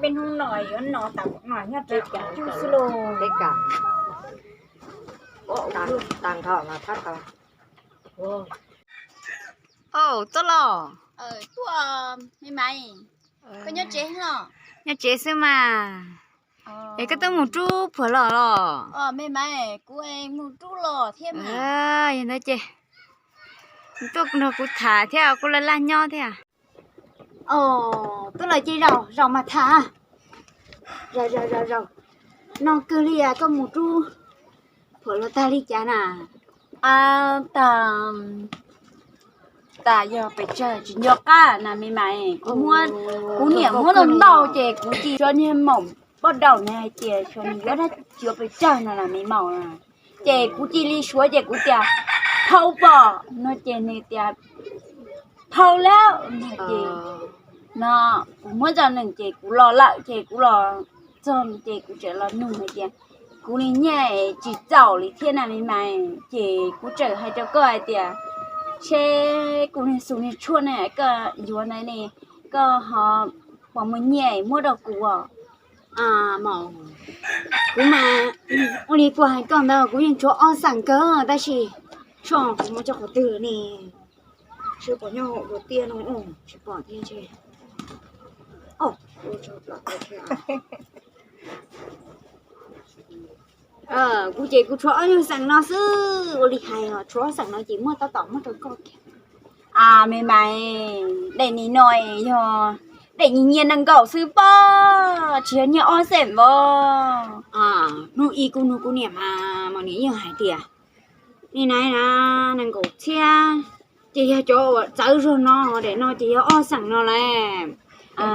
Peb hnub no yuav no tas no nyob rau cub xwb lauj. Peb kam tas nqho no thab tau. Au, tuaj los? Me Maiv, koj nyob tsev los? Nyob tsev xwb mas. Es koj twb mus rub phuam los los? Me Maiv, kuv mus rub los thiab mas. Yog ntawd ces tuaj nrog kuv tham thiab, kuv laj laj nyob thiab. Twb los ces zaum zaum mas tham. Zaum zaum zaum zaum. Noj kawg li, koj mus rub phuam los tag li cas na? Tag, tas yog pes tsawg tsis nco qab na me Maiv. Kuv muab, kuv niam muab ntau ntau ces kuv cia li xyov niag maum poj daum ne hais tias xyov nws yuav dab tsi pes tsawg no na me maum. Ces kuv cia li suav ces kuv tias, phau pom no ces nws tias, phau lawm no ces, no, kuv muab tso nws ces kuv los lawm ces kuv los txog ces kuv tseem los nug hais tias, kuv li nyiaj tsis txaus li thiab na me Maiv, ces kuv tseem hais rau koj hais tias, seb kuv niag xus niag tshuaj ne koj yuav ntawd ne, koj ho puas muaj nyiaj muab rau kuv os? Kuv mas, ua li kuv hais koj ntawd kuv yeej tshuav ob xeem kawg tab sis tso kuv muab tso qhov twg ne. Seb puas nyob hauv tiaj no, tsis pom thiab ntshe. Kuv ces kuv tshuav ob nyuag xeem no xwb, ua li hais os, tshuav ob xeem no ces muaj tab tom muab rau koj kiag. A me Maiv, daim nim no yog daim nyiaj nees nkaum xwb pob, tsis yog nyiaj ob xeem os. Hnub ib kuv nug kuv niam mas, mas niam yeej hais tias, ni na na, nees nkaum txhiab, ces yog cov uas txawv zog no, daim no ces yog ob xeem no lawm.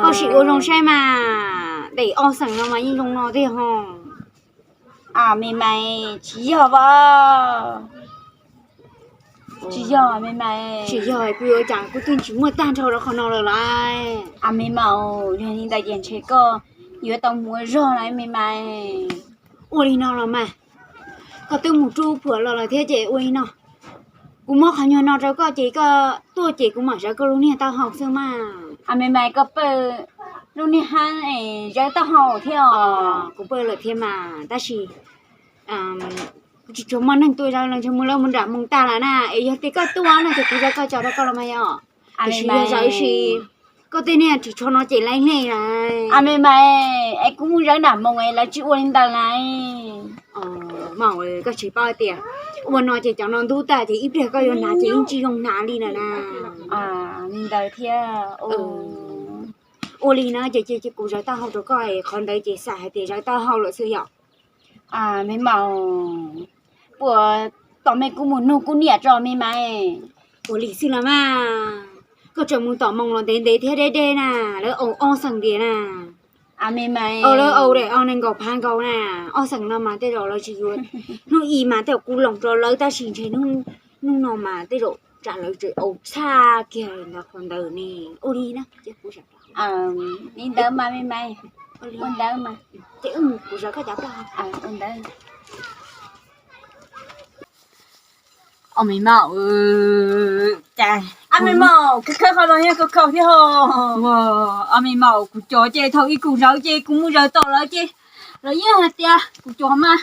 Koj sim ua zoo saib mas, daim ob xeem no mas yeej zoo no tiag ho. A me Maiv, tsis yog os. Tsis yog me Maiv. Tsis yog kuv yuav cas kuv twb tsis muaj tag nrho rau qhov no lawm lauj. A me maum, yog li ntawd ces ntshe koj yuav tau mus ua zog lawm me Maiv. Ua li no los mas, koj twb mus rub phuam los lawm thiab ces ua li no, kuv muab qhov nyuag no rau koj ces koj tuaj ces kuv mam zawv koj lub niag taub hau xwb mas. A me Maiv, koj pawj lub niag hab es zawv taub hau thiab os. Kuv pawj lawm thiab mas tab sis kuv tsis tshua muaj neeg tuaj zawv los ntshe mus lawv mus nram moos tag lawm na, es yog tias koj tuaj no ces kuv zawv koj tso rau koj los mas yom. Tiam sis yog zawv si koj tej niag ris tsho no ces laiv hle lawm. A me Maiv, es kuv mus zawv nram moos es lawv tsis ua li ntawd lawm. Maum, koj tsis paub tias ua no ces cov no ntub tag ces ib pliag koj yuav hnav ces yeej tsis zoo hnav li lawm na. Li ntawd thiab. Ua li no ces cia kuv zawv taub hau rau koj, qhov ntawd ces xam hais tias zawv taub hau lawm xwb yom. Me maum, puas tom me kuv mus nug kuv niam tso me Maiv. Ua li xwb los mas, koj tseem mus tom moos los ntev ntev thiab deb deb na, lawv au ob xeem ntiag na. A me Maiv, lawv au daim o nees nkaum phav nkaus na, ob xeem no mas tej zaum lawv tsis yuav, hnub ib mas tej zaum kuv loos rau lawv tab sis ntshe hnub no mas tej zaum tsam lawv tseem au txhaj kiag ntawd qhov ntawd ne. Ua li na, li ntawd mas me Maiv, ua ntawd mas, ces wb mus kuv zawv koj cov plaub hau. Ua ntawd. Ob me maum, cas ob me maum khawb khawb qhov no yog khaus khaus thiab ho. Ob me maum, kuv cov ces thaum ub kuv zawv ces kuv mus zawv tom lawv ces lawv yeej hais tias kuv cov mas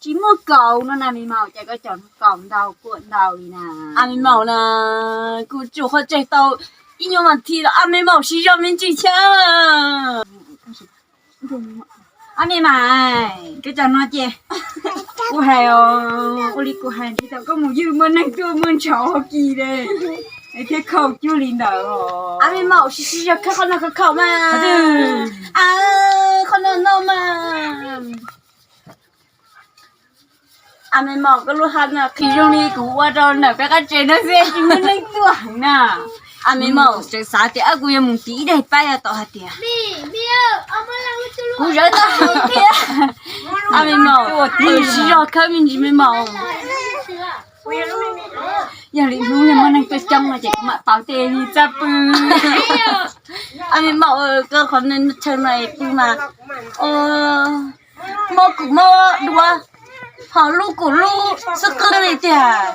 tsis muaj kaus no na me maum, cas koj cov kaus ntau kuam ntau li na. Ob me maum na, kuv tsuas qhuav tseg tau ib nyuag mas thi los ob me maum siv zog me ntsis thiab. Ob me maum, koj cov no ces kuv hais os, ua li kuv hais ntawd koj mus ywg muaj neeg tuaj muaj ntshauv kis li, thiab khaus cuag li ntawd. Ob me maum siv siv zog khawb qhov no khaus khaus mas, qhov no no mas. Ob me maum, koj lub hab no qhib zoo li kuv ua rau ntawm peb qab tsev no xwb, tsis muaj neeg tuaj heev na. Ob me maum tseem xav tias kuv yuav mus tiv ib daim paib tom hais tias kuv zawv taub hau thiab. Ob me maum, siv zog khawb me ntsis me maum. Yog li hnub yog muaj neeg tuaj coob no ces kuv mam pauv tej txaj pw. Ob me maum, koj qhov chaw no pw mas mob kuv mob duav, ho lub kuv lub xwb qwb li tiag.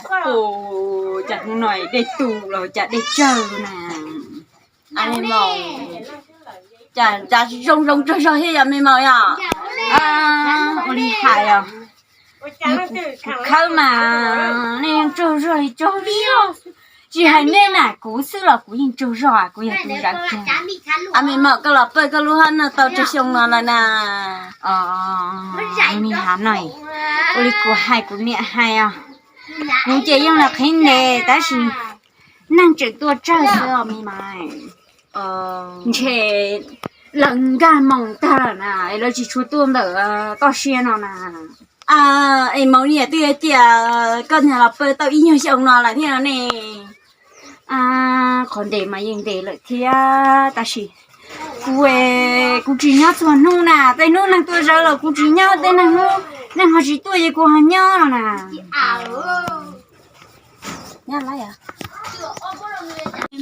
Cas hnub no dej tu los cas dej tsawg na. Ob me maum, Cas zoo zoo tsaug zog thiab yog me maum yog? Ua li hais os, kuv khawb mas nej yeej tsaug zog li tsaug zog, tsis hais nej na, kuv xwb los kuv yeej tsaug zog, kuv yog tus zawv kiag. A me maum, koj los pawj koj lub hab no tau tsawg xyoo no lawm na? Ua li hais no, ua li kuv hais kuv niam hais os, kuv ces yeej los qhib ntes tab sis neeg tseem tuaj tsawg xwb os me mas. Ntshe lawv nkag moos tag lawm na, es lawv tsis tshua tuaj ntawm toj siab no na. Es maum niam twb tias koj niag los pawj tau ib nyuag xyoo no lawm thiab no ne. Qhov ntes mas yeej ntes lawm thiab tab sis kuv, kuv tsis nyob txhua hnub na, tej hnub neeg tuaj zawv los kuv tsis nyob, tej hnub neeg ho tsis tuaj ces kuv ho nyob no na.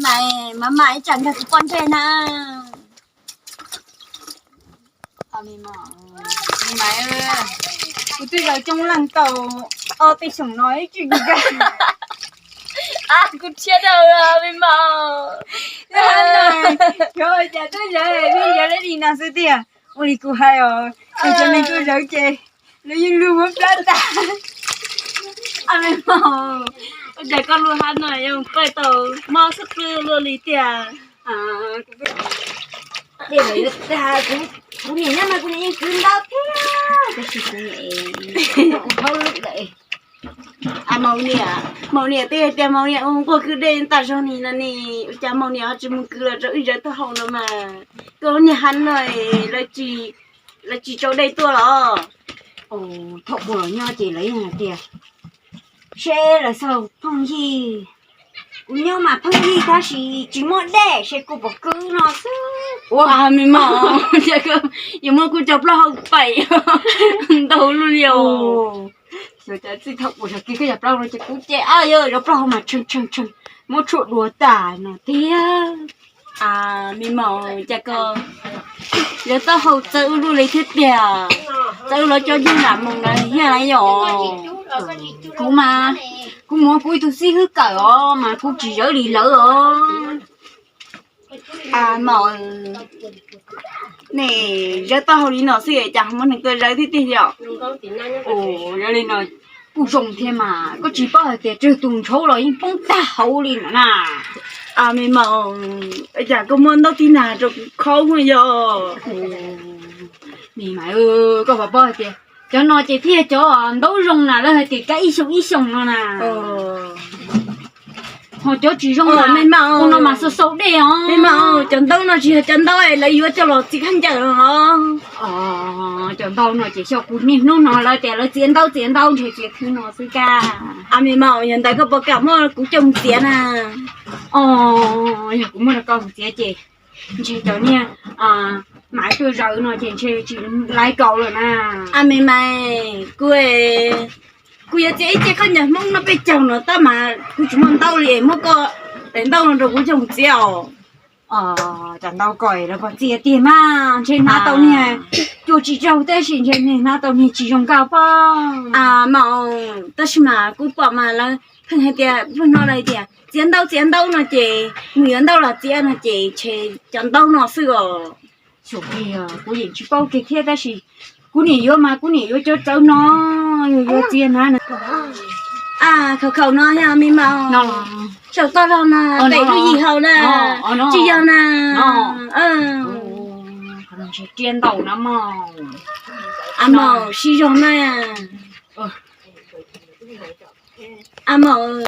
Mas mas ib tsam nkag kuv poj ntseg na. Kuv twb zawv coob leej tau ob peb xyoom no ib tsis nkag. Kuv thiab daws me maum. Cov cas twb zawv, twb zawv li no xwb tiag. Ua li kuv hais os, cov neeg tuaj zawv ces lawv yeej luag muab plab tas. A me maum, ua cas koj lub hab no yeej pawj tau mob xwb pw luaj li tiag. Kuv niam nyob mas kuv niam yeej khwv ntau thiab tab sis kuv niam, kuv phaub lub lawm. Maum niam, maum niam twb tias maum niam ua nquag kwv dej tas zog ni no ne, ua cas maum niam ho tsis mus kwv los rau wb zawv taub hau no mas. Koj niag hab no lawv tsis tso dej tuaj los? Thaum kuv los nyob ces lawv yeej hais tias seb lawv xav phooj ywg, kuv nyob mas phooj ywg tab sis tsis muaj dej, seb kuv puas kwv no xwb. Ua me maum, yuav muab kuv cov plaub hau paim ntau luaj li os. Xyov cas txij thaum kuv zov kiag koj cov plaub hau no ces kuv ces yog cov plaub hau mas tshee tshee tshee, muab tshuaj dua tas no tiag. Me maum, cas koj yuav taub hau txawv ua luaj li thiab tiag, txawv los cov yug lam moos na thiab na yom. Kuv mas, kuv muab kuv ib tug xib hwb kawm os mas kuv tsis zawv li lawv os. Maum, nej zawv taub hau li no xwb cas ho muaj neeg tuaj zawv thiab tiag yom? Yog li no kuj zoo thiab mas, koj tsis paub hais tias tsawg tus ntshauv los yeej poob tag hauv li no na. Me maum, cas koj muab ntaub tib nag rau kuv khaub yog? Me mas, koj puas paub hais tias cov no ces thiaj cov ntaub zoo na, lawv hais tias kav ib xyoos ib xyoos no na. Ho cov tsis zoo na, me maum, ua no mas xau xau dej os. Me maum, cov ntaub no tsis yog cov ntaub lawv yuav coj los txiav khaub ncaws no los? Cov ntaub no ces xyov, kuv niaj hnub no lawv tias lawv txiav ntaub txiav ntaub ntshe txiav khwv no xwb kag. Me maum, yog ntawd koj puas kam muab kuv coj mus txiav na? Yog kuv muab rau koj mus txiav ces ntshe cov niag maiv tuaj zawv no ces ntshe tsis laiv kaus lawm na. Me mas, kuv, kuv yuav txiav ib ce khaub ncaws Hmoob noj peb caug no tab mas kuv tsis muaj ntaub li, muab koj daim ntaub no rau kuv coj mus txiav os. Cov ntaub ko lawv puas txiav tiag mas, ntshe hnav tau niag cuag tsis raug tab sis ntshe niag hnav tau niag tsis zoo nkauj pob. Maum, tab sis mas kuv pom mas lawv pheej hais tias, pheej hnov lawv tias txiav ntaub txiav ntaub no ces mus yuav ntaub los txiav no ces ntshe cov ntaub no xwb os. Xyov, kuv yeej tsis paub kiag thiab tab sis kuv niam yuav mas kuv niam yuav cov txawv no, yog yuav txiav na. Khaum khaum no yog me maum, saum toj rog na, pem lub yim hau na, tsis yog na. Ria ntau na maum. A maum, sib zog na. A maum,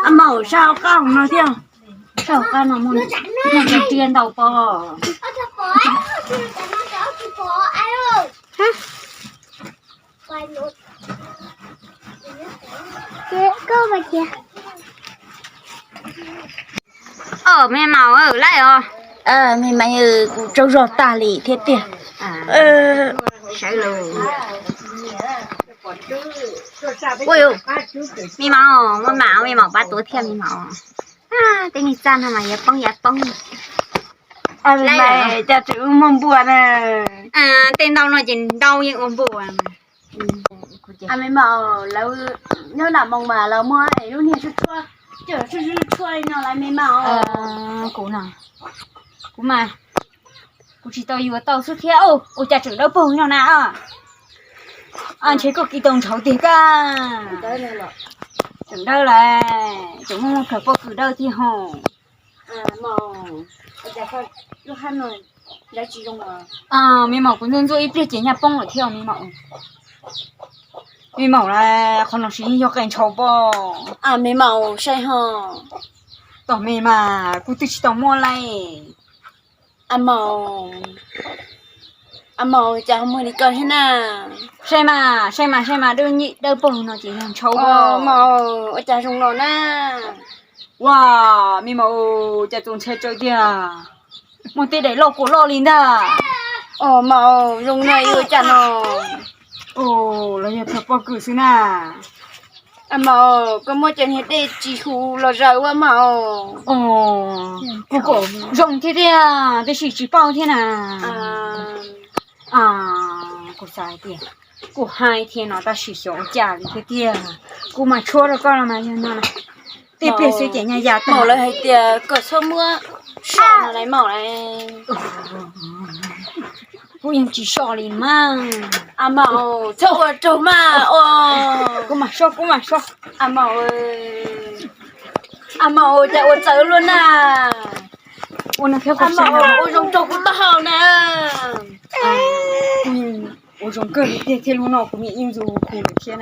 a maum, sab hauv qab no thiab, sab hauv qab no muaj ria ntau pob. Os, me maum, lawm os. Me maum, kuv tsaug zog tag li thiab tiag. Sawv los. Me maum, muaj mam me maum pab tuav thiab me maum. Tej me txaj no mas yuav poob yuav poob. Cas tseem muaj npua na. Tej ntau no ces ntau yeej ua npua. Me maum, lawv nyob nram moos mas lawv muab lub niag tshuab tshuab Kuv no, kuv mas, kuv tsis tau yuav tau xwb thiab. Ua cas tseem dawb paug no na. Ntshe koj kis tau nrhauv tiag kab. Tseem dawb lawm, tseem muaj muaj plhawv pob kws dawb thiab ho. Me maum, kuv ntxuaj ntxuaj ib pliag ces nyaj poob lawm thiab me maum. Me maum, qhov no sis yeej yog qe ntshau pob. Me maum saib ho. Tom me mas kuv twb tsis tau muaj lawm. A maum, a maum, cas ho muag li ko thiab na? Saib mas, saib mas, saib mas, dawb paug no ces yog ntshau. Maum, ua cas zoo no na? Ua, me maum, cas txaus ntshai tsawv tiag. Muaj tej daim loj kuam loj li ntag. Maum, zoo no ua cas no? Los yog plhawv pob kws xwb na. A maum, koj muab cov niag dej tsis huv los zaws ua maum. Kuv kom zoo thiab tiag, tab sis tsis paub thiab na. Kuv xav hais tias, kuv hais thiab no tab sis xyov ua cas li thiab tiag. Kuv mam tshuab rau koj los mas yog no. Tej pliag xwb ces nyaj ya tag. Maum, lawv hais tias kom txhob muab soj no lawm maum. Kuv yeej tsis soj li mas. A maum, txhob ua raug mas. Kuv mam soj, kuv mam soj. A maum, a maum, cas ua txawv luaj na. Ua no thiab, a maum, ua zoo raug kuv taub hau na. Ua zoo kawg li tiag thiab lub no, kuv niam yeej ntxub kuv lawm thiab.